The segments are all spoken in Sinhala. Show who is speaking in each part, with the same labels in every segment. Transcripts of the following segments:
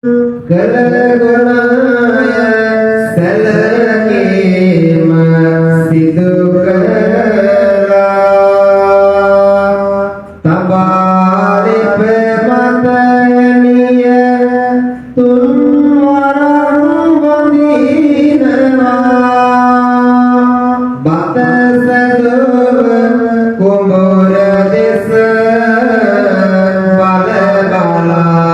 Speaker 1: කළ ගුණය සැලකීම සිදු කරලා තබා ලිප මත නිය තුන් වරක් වඳිනවා. බත සැදුව කුඹුර දෙස බල බලා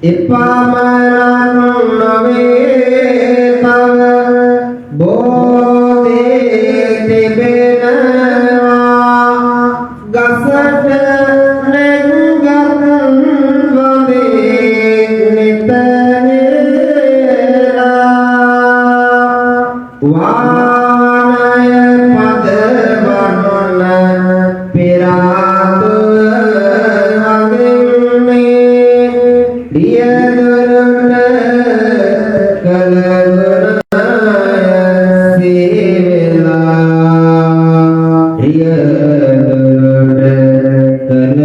Speaker 1: එපමණක් නොවේ, තව බෝධි තිබෙනවා. ගසට නැංගත් වදේ නිත හෙලා වාහනය පදවන්න පෙරාතුව වඳින්නේ රියදුරට කළ ගුණය සිහිවෙලා, රියදුරට කළ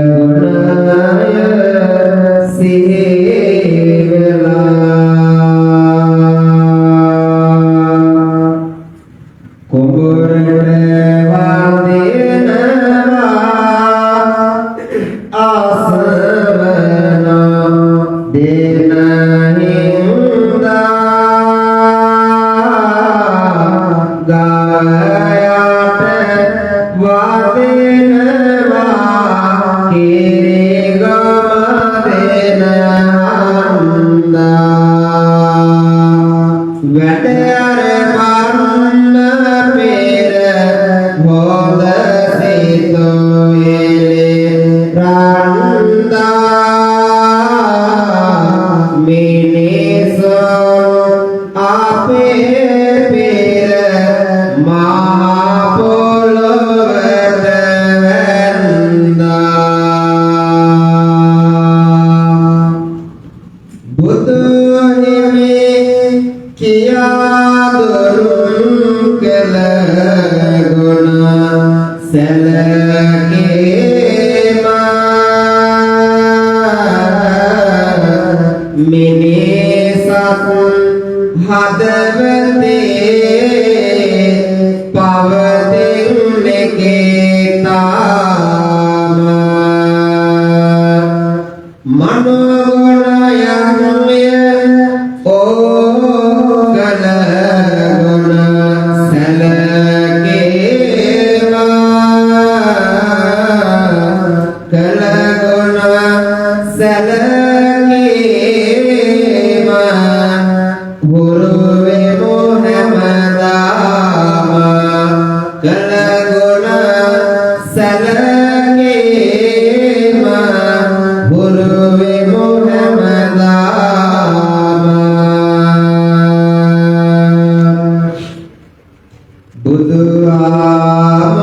Speaker 1: ගුණය සිහිවෙලා. කුඹුරට වදිනවා ආසවන දෙන හින්දා, ගායට වදිනවා කිරිගම දෙන හන්දා. වැඩ අර පන්න පෙර හොඳ සිතුවිලි රන්දා, මිනිසුන් අපේ පෙර මහ පොළොවට වැන්දා. බුදු හිමි කියා දුන් කළ ගුණ සැලකීම මිනිසත් හදවතේ පවතින්නේ තාම. මනෝගුණයන්ය ඕ කළ ගුණ සැලකීම, කළ ගුණ සැලකීම හුරු වෙමු හැමදාම. කළ ගුණ සැලකීම හුරු වෙමු හැමදාම. බුදු ආමදුරු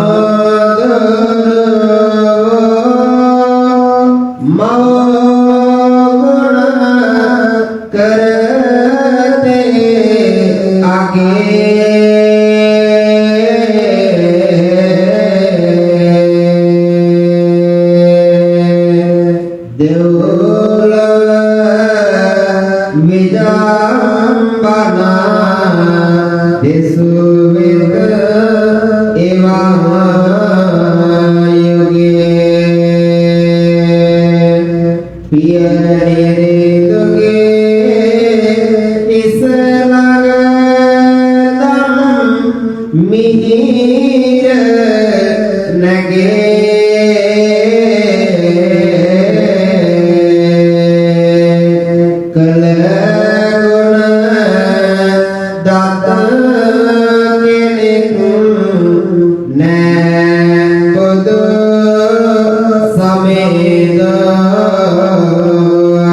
Speaker 1: මෞගුණ කරතේ අගේ, දෙව්ලොව විජාම්බනා දෙසුවිත එවං යුගේ. පියනිරිදුගේ හිස ළඟ දම් මිහිර නැගේ, කළ ගුණ දත කෙනෙක් නෑ බුදු සමේද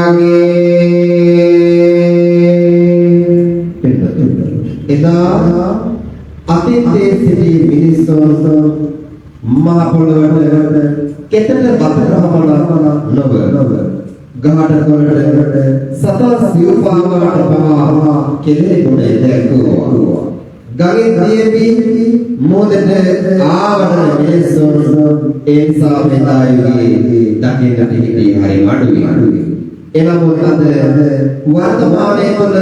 Speaker 1: අගේ. එදා අතීතයේ සිටි මිනිස්සුන් මහ පොළොවට කෙතට බත පමණක් නොව ගහට කොළට සතා සිව්පාවට පවා කෙලෙහි ගුණය දැක්වුවා. ගඟේ දියපි මොහොතට ආවරණ මිනිස්සුන් ඒ නිසා මෙදා යුගයේ දකින්නට හිටියේ හරි අඩුයි. එනමුත් අද වර්තමානයේ තුල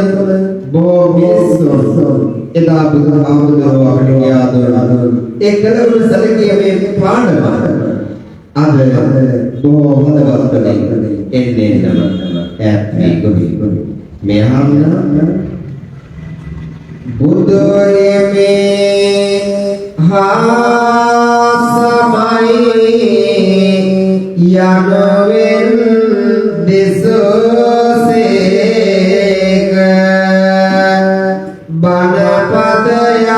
Speaker 1: බොහෝ මිනිස්සුන් එදා බුදුහාමුදුරුවෝ අපට කියා දුන්නා ඒ කළගුණ සැලකීමේ පාඩම අද බොහෝ හදවත් වලින් එන්නේ එන්නම ඈත් වී ගොහින්. මේ අහන්න බුදුරේ හා සමයි යනුවෙන් දෙසෝසේක බණපදයක්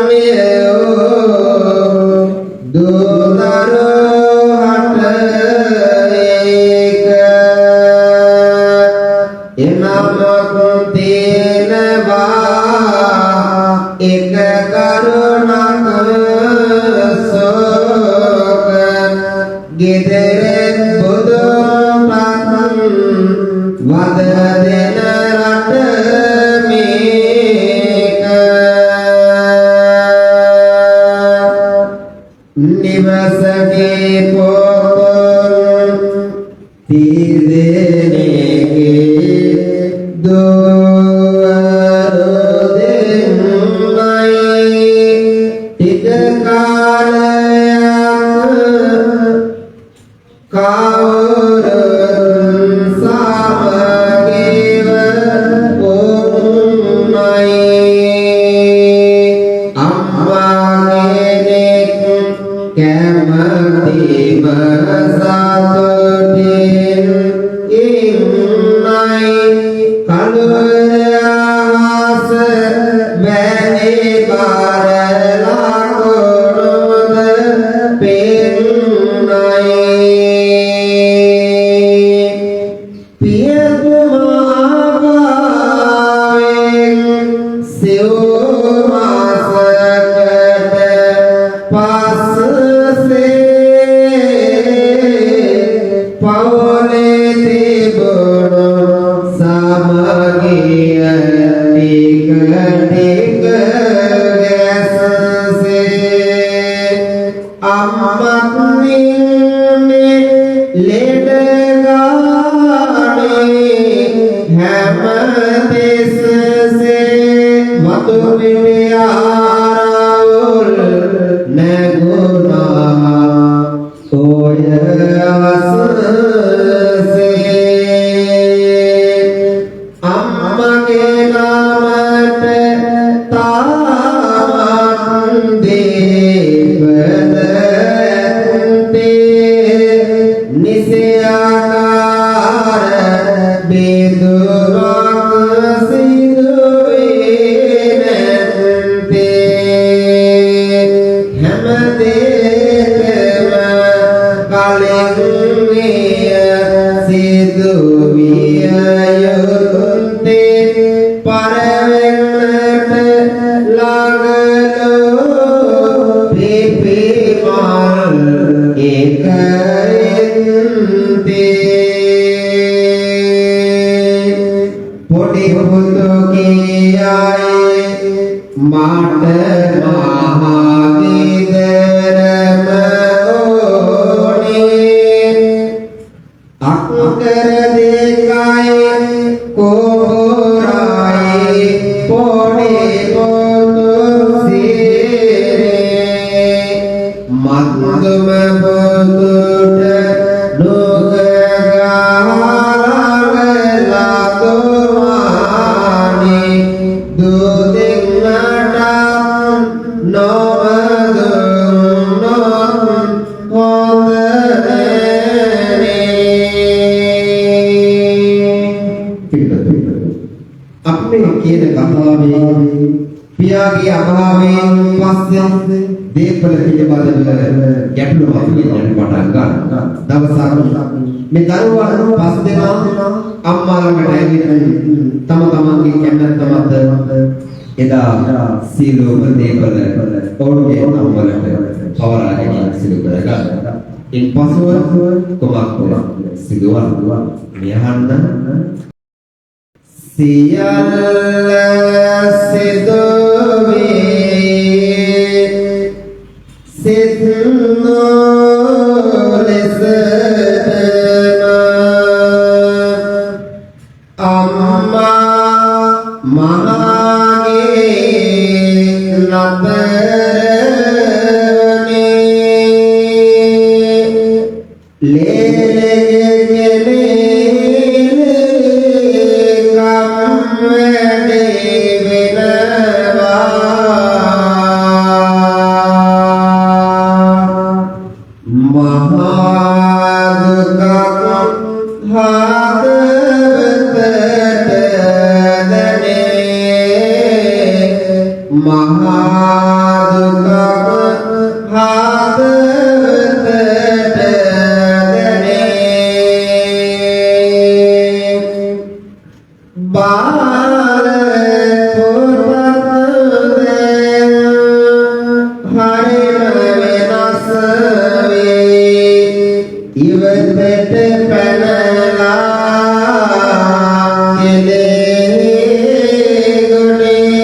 Speaker 1: මෙයෝ දූදරු හට ඒක එනමක් තේනවා එක කරුණක් සෝක ගෙදර බුදුපත් වද දෙන රට මේක නිවසගේ පොතුන් තිදෙනෙක්ගේ දුවරු දෙන්නයි ටික කාලයක් කවුරුත් සමගිව උන්නයි අම්මා කෙනෙක් කැමතිම සතුටින් ඉන්නයි කළුවර අහස වැලි බර ලකුණුද පෙන්නයි පියතුමාගෙන් සිව් මාසකට පස්සේ පවුලේ තිබුණු සමගිය ටික ටික ගැසසේ අම්මත් ඉන්නේ ලෙඩ ගානේ හැම තිස්සේ වතු පිටි ආරවුල් නැගුණා ඔය අසසේ අම්මගේ නමට තාමත් දීපද ඇත්තේ නිසියාකාර බිඳුවක් සිදුවේ නැත්තේ හැම දෙයකම කලින් විය සිදුවිය යුත්තේ පරවෙන්නට ළඟලෝ පිපි මල් එක එන්තේ පොඩි පුතු කියයි මට මහා ගෙදරම ඕනේ අක්කර දෙකයි කුඹුරයි පොඩි පොතු සීරේ මත්තුම පොතුට නුග ගහලගලා තුමානේ දුදින්නට නොම දුන්නොත් හොඳ නෑනේ. අපි මේ කියන කතාවේ පියාගේ අභාවයෙන් පස්සේ දේපල පිළිබඳව ගැටලු මතුවෙන්නට පටන් ගන්නවා. දවසක් මේ දරුවන් පස් දෙනා අම්මා ළඟට ඇවිත් තම තමන්ගේ කැමැත්ත මත එදා සීලෝම දේපල ඔවුන්ගේ අම්මලට පවරා ගැනීම සිදු කරගන්නවා. ඉන් පසුව කුමක්ද සිදුවන්නේ? මේ අහන්න සියල්ල සිදුවේ ලෙසටම අම්මා මහාගේ නතරනේ ලේලෙගෙන ගම් වැඩේ වෙනවා මහා දුකක් හදවතට දැනේ මහා දුකක් හදවතට දැනේ බාල පොතක් දැන් හරිම වෙනස් වේ ඉවතට පැනලා කෙලේ ගොඩේ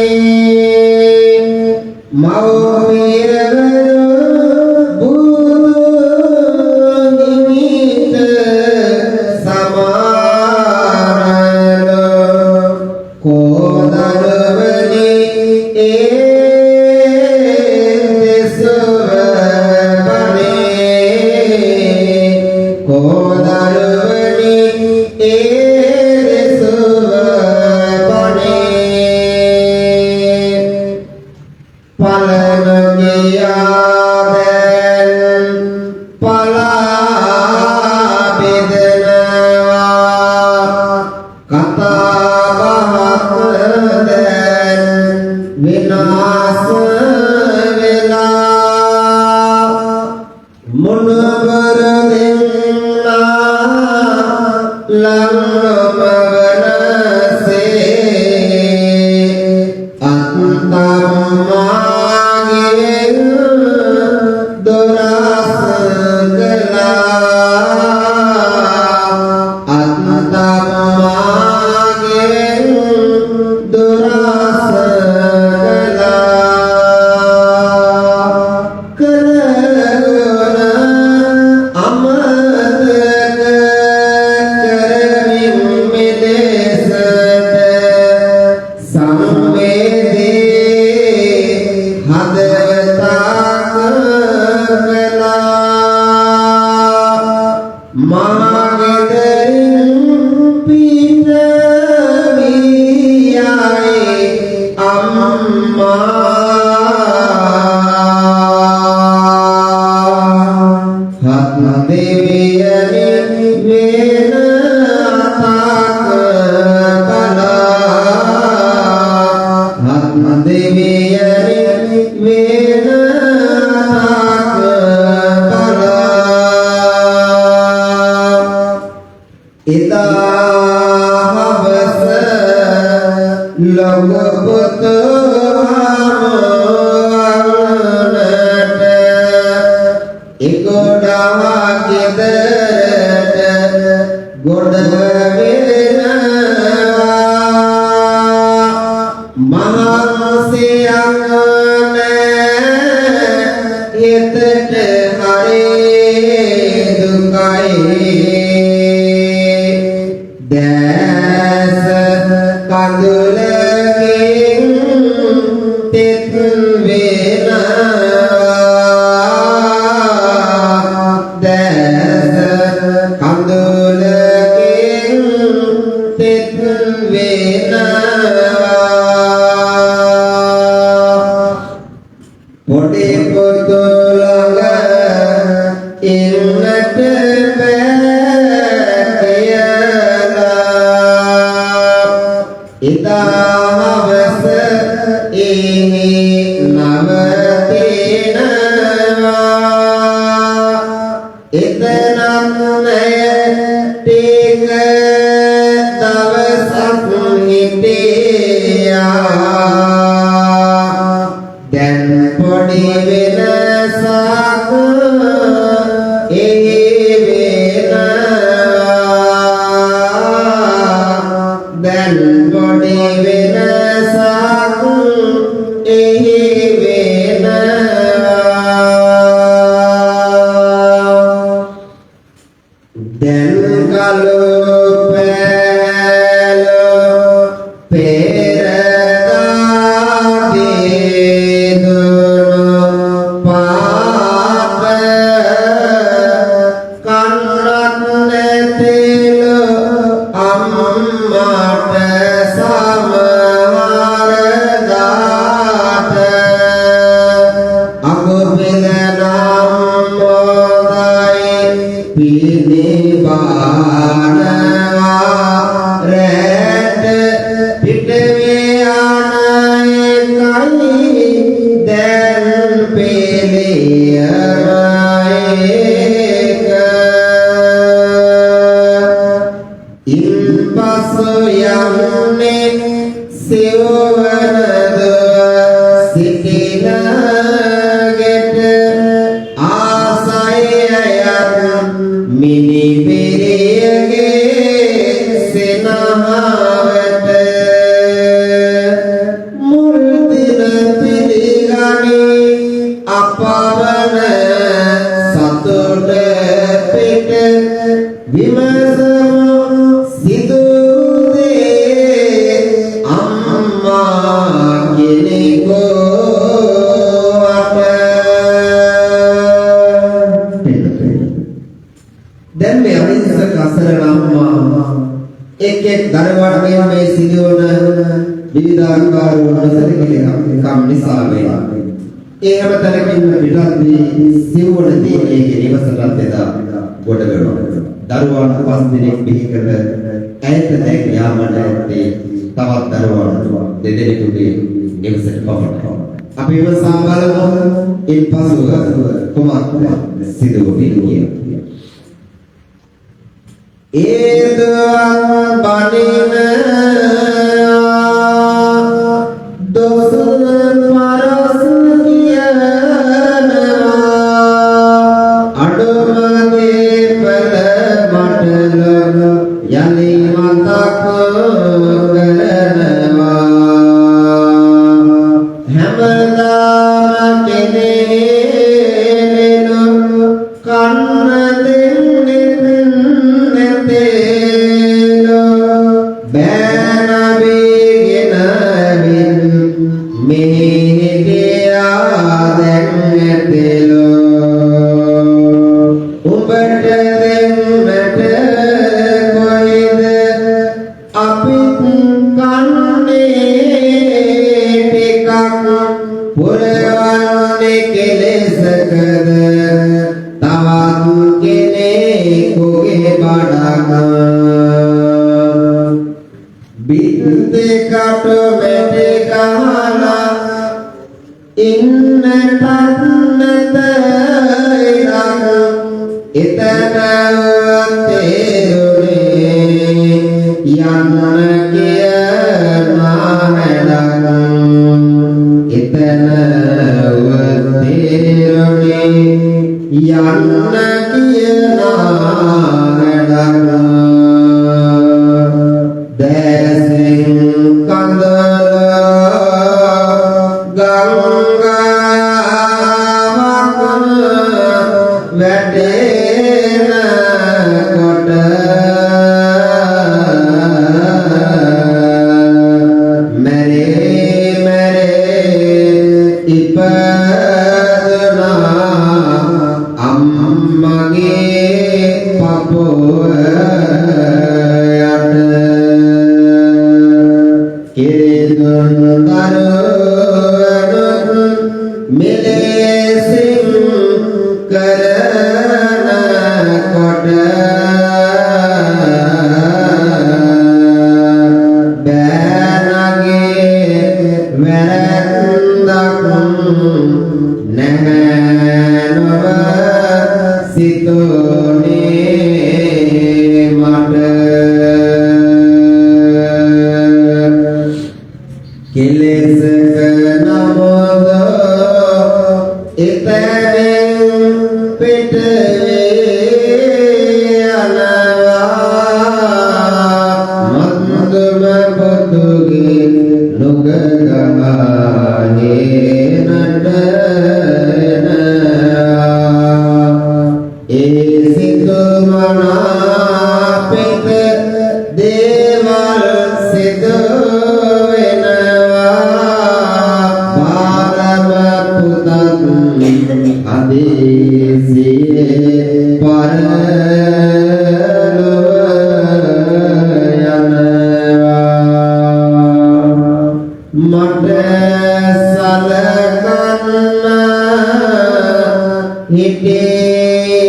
Speaker 1: මව්පියවරු බුදු හිමිට සමානලු කෝදරුවනි ඒ දෙසුව බණේ කෝදරුවනි ඒ දෙසුව බණේ පලන ගියා දැන් පලා බෙදනවා කතා බහක් දැන් විනාශ වෙලා මොනවර දෙන්නා ළඟම වනසේ අත්තම්මාගේ දොරස් කළා අත්තම්මාගේ දොරස් කළා කරගුණ අමතක කරමින් මෙලෙසට සංවේදී හදවතක් කළා මාගෙදරින් පිට වියයි අම්මා හත් දෙවියනි වෙන අතක් බලා හත් දෙවියනි වෙන අතක් බලා එදා හවස ලොකු පුතු හමුවන්නට එගොඩා ගෙදරට ගොඩ වෙනවා මහන්සියක් නෑ හිතට හරි දුකයි දැස කඳුලකින් තෙත් වෙනවා දැස කඳුලකින් තෙත් වෙනවා පොඩි පොතු ළඟ ඉන්නට බෑ කියලා එදා හවස එහි නවතිනවා එතනත් නෑ ටික දවසක් හිටියා දැන් පොඩි වෙනසක් එහි වෙනවා දැන් පොඩි ඉන්පසු යන්නේ සිව්වන දුව සිටින ගෙට ආසය අයත් මිනිබිරියගේ සෙනහවට මුල් දින පිළිගනි අපවන සතුට පිට විමසමු සිදු දේ අම්මා කෙනෙකු අප. දැන් මේ අහිංසක අසරණ අම්මා එක් එක් දරුවන්ගෙන් මේ සිදුවන විවිධාකාර වූ නොසැලකිලිකම් නිසා වේ. ඒ හැම තැනකින්ම පිටත් වී සිව්වන දිනයේ නිවසටත් එදා ගොඩ වෙනවා. දරුවන් පස් දෙනෙක් බිහි කළ ඇයට දැන් යාමට ඇත්තේ තවත් දරුවන් දෙදෙනෙකුගේ නිවසට පමණයි. අපි විමසා බලමු ඉන්පසුව කුමක් සිදු වුණේ කියලා. ඒ දුවන් බණින දොස් පරස් කියනවා අඩුම දේපල මටල යලි මතක් කරනවා හැමදාම කෙනෙලු කන්න දෙන්නේ නැතේලු බෑනබීගෙන ඇවිත් මෙහි හිටියා දැන් ඇතේලු උඹට දෙන්නට කොහෙද අපිත් කන්නේ ටිකක් පුරවන්නේ කෙලෙසකද තවත් කෙනෙකුගේ බඩක් බින්දේ කට වැටේ ගහලා ඉන්නටත් නැත ඉරක් එතන තේරුනේ යන්න කියන හැඩක් එතන තේරුනේ යන්න කියන හැඩක් දැසින් කඳල ගංගාවක් වැටෙන කොට මැරේ මැරේ ඉපදුනා අම්මගේ පපුව යට කිරිදුන් දරුවනුත් මෙලෙසින් කරන කොට බෑනගේ වැරැද්දක් නැහැ නොව සිතුනේ මට කෙලෙසක නමද එතනින් පිට වේ යනවා මන්දම පොතුගේ නුග ගහනේනට එනවා ඒ සිතුමනාපිත දේවල් සිදු වෙනවා පාරම පුතත් හදිසියේ පරලොව යනවා මට සලකන්න හිතේ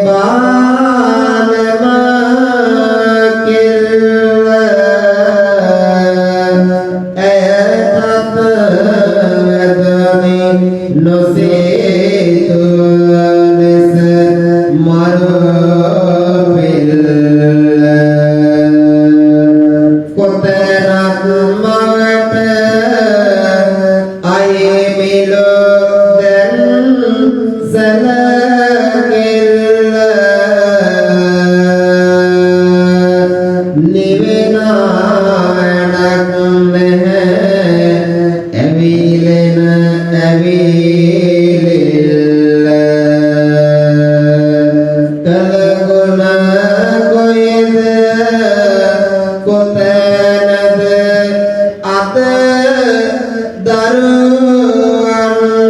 Speaker 1: බාලම කෙල්ලෝ නිවෙන වැඩක් නැහැ ඇවිලෙන ඇවිලිල්ල කලගුණ කොයිද කොතැනද අද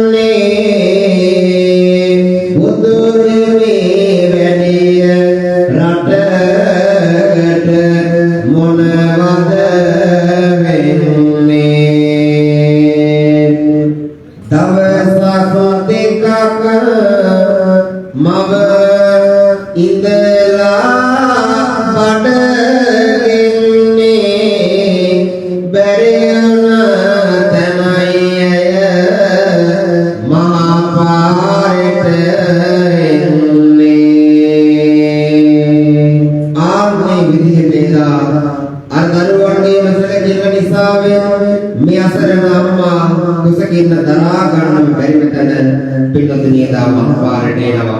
Speaker 1: දරුවන්නේ බුදුහිමි වැඩිය රටකට මොනවද වෙන්නේ? දවසක් දෙකක් මව ඉඳලා බඩගින්නේ බැරි වුණ තැනයි ඇය මහා පාරට එන්නේ. ආන්නේ විදිහට එදා අර දරුවන්ගේ නොසැලකිල්ල නිසාවෙන් මේ අසරණ අම්මා කුසගින්න දරා ගන්නම බැරිම තැන පින්නතුනි එදා මහ පාරට එනවා.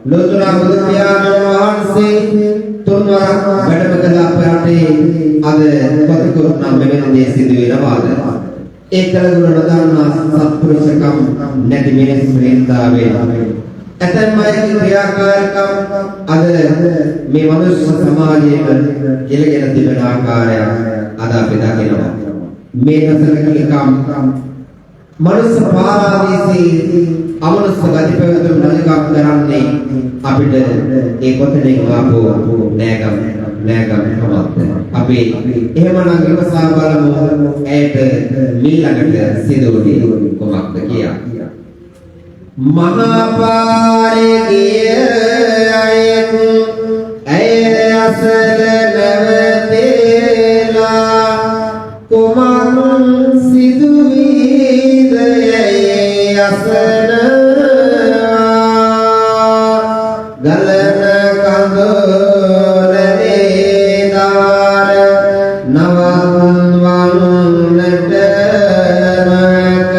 Speaker 1: ලෝතර බුදු පියාණන් වහන්සේ තුන්වරක් වැඩම කළ අප රටේ අද කොතෙකුත් නම් මෙවැනි දේ සිදු වෙනවාද? ඒ කළගුණ නොදන්නා සත්පුරුෂකම් නැති මිනිස්සු හින්දාවේ ඇතැම් අයගේ ක්‍රියාකාරකම් අද මේ මනුෂ්‍ය සමාජයේම ගෙලගෙන තිබෙන ආකාරය අද අපි දකිනවා. මේ නොසලකලිකම් මනුස්ස පාරාදීසී අමනුස්ස ගති පැවතුම් රජකම් කරන්නේ අපිට ඒ කොතනින් ආපු නෑගම් නෑගම් කමක්ද? අපි එහෙමනම් විමසා බලමු ඇයට මීළඟට සිදු වුණේ කුමක්ද කියලා. මහා පාරේ ගිය අයෙක් ඇය අසල නැවතේලා කුමක් සිදුවීද ඇය අසනවා ගලන කඳුලේ දාර නවත්වන්නට නොහැක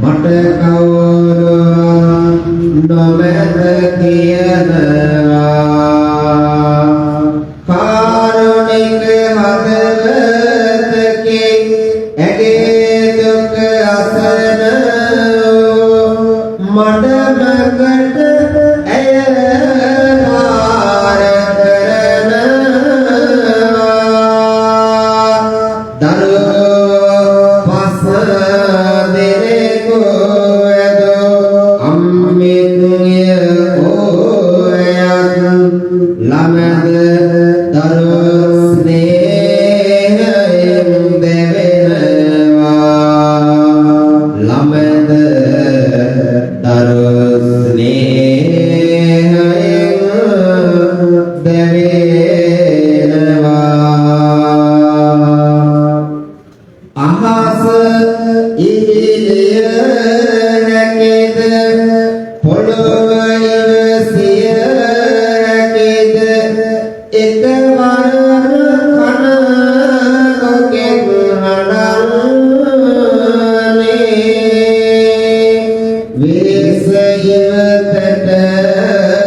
Speaker 1: මට කවුරුවත් නොමැත කියනවා. කාරුණික හදවතකින් ඇගේ දුක අසන මඩමකට ඇය භාර කරනවා. දරුවෝ පස් දෙනෙකු ඇදෝ අම්මිය ඕයත් ළමද දරුවෝ ස්නේහයෙන් දෙවෙනවා. ළමද දරුවෝ ස්නේහයෙන් දෙවෙනවා. අහස ඉහිලිය හැකිද පොළොව ඉවසිය හැකිද එකවරම කන කොකෙක් හඬන්නේ වෙස ඉවතට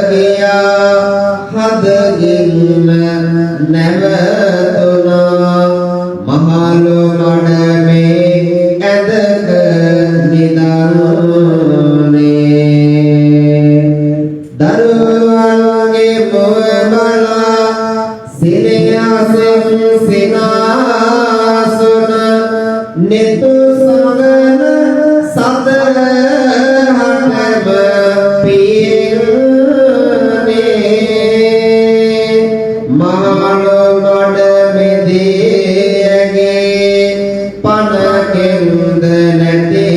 Speaker 1: ගියා හදගින්න නැවතුණා මහලු මඩමේ ඇඳක නිදන්නේ. දරුවන්ගේ මුව බලා සිනහසෙන් සිනාසුන නිතු සඟන සත හටම පියන්නේ මහලු මඩමෙදී ඇගේ පණ කෙන්ද නැති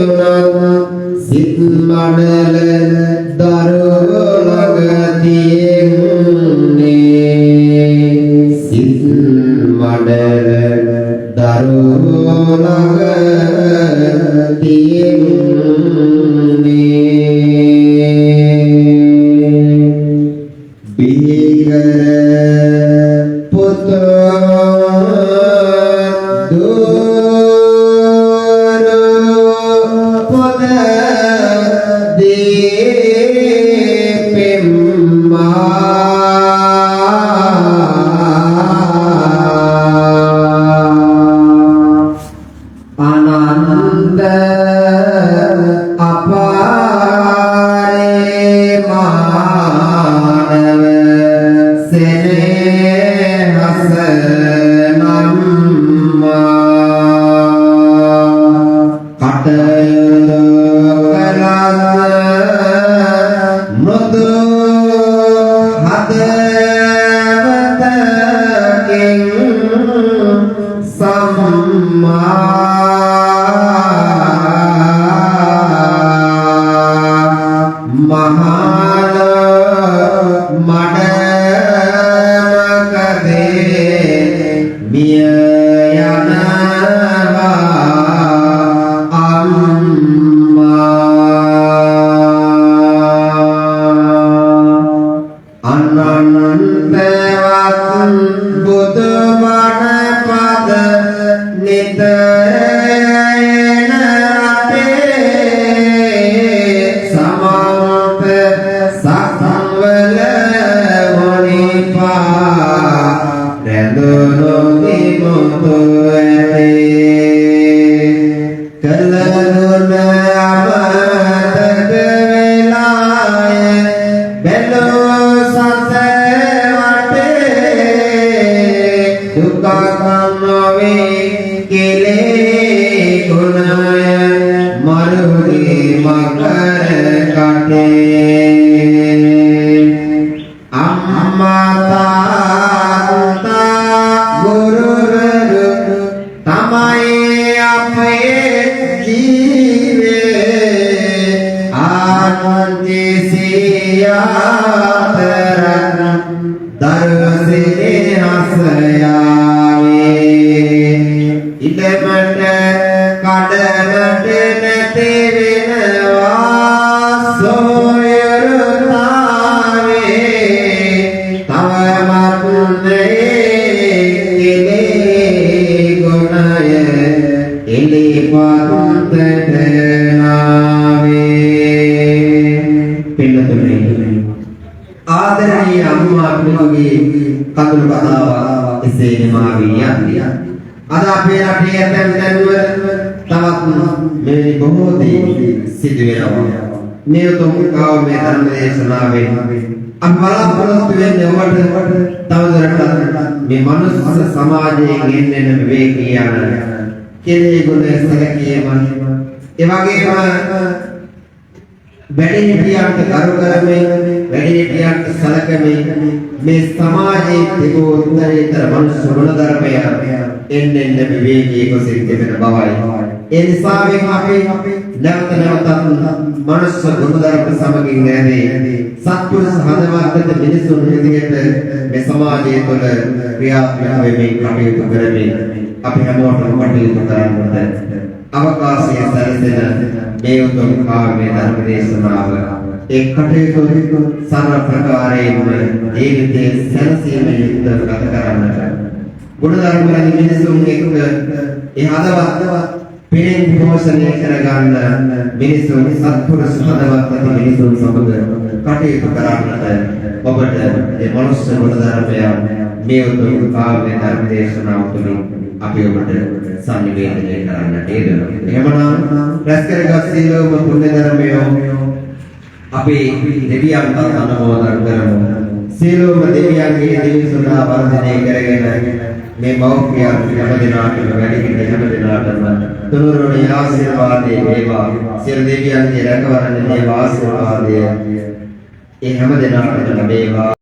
Speaker 1: වුණත් සිත් මඩල දරුවෝ ළඟ තියෙන්නේ. සිත් මඩල දරුවෝ ළඟ තියෙන්නේ. බිහිකර පුතෝ දුර පොද දීපෙම්මා. මහාන මඩමකදේ මිය යනවා අම්මා. අනන්තවත් බුදුබණ පද නිතර එන රටේ සමන්ත සක්වල මොනිපා රැඳුණු දිමුතු ඇතේ. කළ ගුණ අමතක වෙලාය බැලෝ සසර වටේ, දුකක් නොවේ කෙලේ ගුණය මරුගේ මකර කටේ. අම්මා තාත්තා ගුරුවරු තමයි අපේ ජීවේ, ආනන්දි සියාතරන් දරුසිනේ හස යාවේ. ඉඩමට කඩමට නැති වෙනවා සොයුරුතාවේ, තවමත් මේ කෙලේ ගුණය එළිපත්තට නාවේ. පින්නතුනේ, ආදරණීය අම්මා පිළිමගේ කඳුළු කතාවක් එසේ නිමා වී යන්නේ. අද අපේ රටේ ඇතැම් තැන්වල තවත් මෙවැනි බොහෝ දේ සිදු වෙනවා. මේ උතුම් කාමයේ ධර්ම දේශනාවෙන් අපි බලාපොරොත්තු වෙන්නේ ඔබට තවදුරටත් මේ මනුස්ස සමාජයෙන් එන්න එන විවේකී යන කෙලෙස් ගුණ සැලකීම, ඒ වගේම වැඩිහිටියන්ට ගරු කරමින් වැඩිහිටියන්ට සැලකමින් මේ සමාජයේ තිබූ උත්තරීතර මනුෂ්‍ය ගුණ ධර්මය එන්න එන්න විවේකී ගොසින් තිබෙන බවයි. ඒ නිසාවෙන් අපි නැවත නැවතත් මනුෂ්‍ය ගුණ ධර්ම සමගින් ඈදී සත්පුරුෂ හදවත් මිනිසුන් විදිහට මේ සමාජය තුළ ක්‍රියාත්මක වෙමින් කටයුතු කරමින් අපි හැමෝටම කටයුතු කරන්නට අවකාශය සැලසෙන මේ උතුම් කාව්‍ය ධර්ම දේශනාව ඒ කටයුතු සර්ව ප්‍රකාරයෙන්ම ජීවිතයේ සැනසීම යුක්තව ගත කරන්නට, ගුණධර්ම රැඳි මිනිසුන් එක්ක ඒ හදවත් පිරින් පෝෂණය කරගන්න මිනිසුන්, සත්පුරුෂ හදවත් ඇති මිනිසුන් සමග කටයුතු කරන්නට ඔබට මේ මනුෂ්‍ය ගුණ ධර්මය මේ උතුම් කාව්‍ය ධර්ම දේශනාව තුළින් අපි ඔබට සන්නිවේදනය කරන්නට යෙදුණා. එහෙමනම් රැස් කරගත් සීලෝම පුණ්‍ය ධර්මය අපි දෙවියන්ට අනුමෝදන් කරමු. සියලුම දෙවියන්ගේ දිව්‍ය සුඛ වර්ධනය කරගෙන මේ මෞපියන් හැම දිනාටම, වැඩිහිටි හැම දිනාටම තුනුරුවනේ ආශිර්වාදයේ වේවා. සියලු දෙවියන්ගේ රැකවරණ දේව ආශිර්වාදය ඒ හැම දිනාටම ලැබේවා.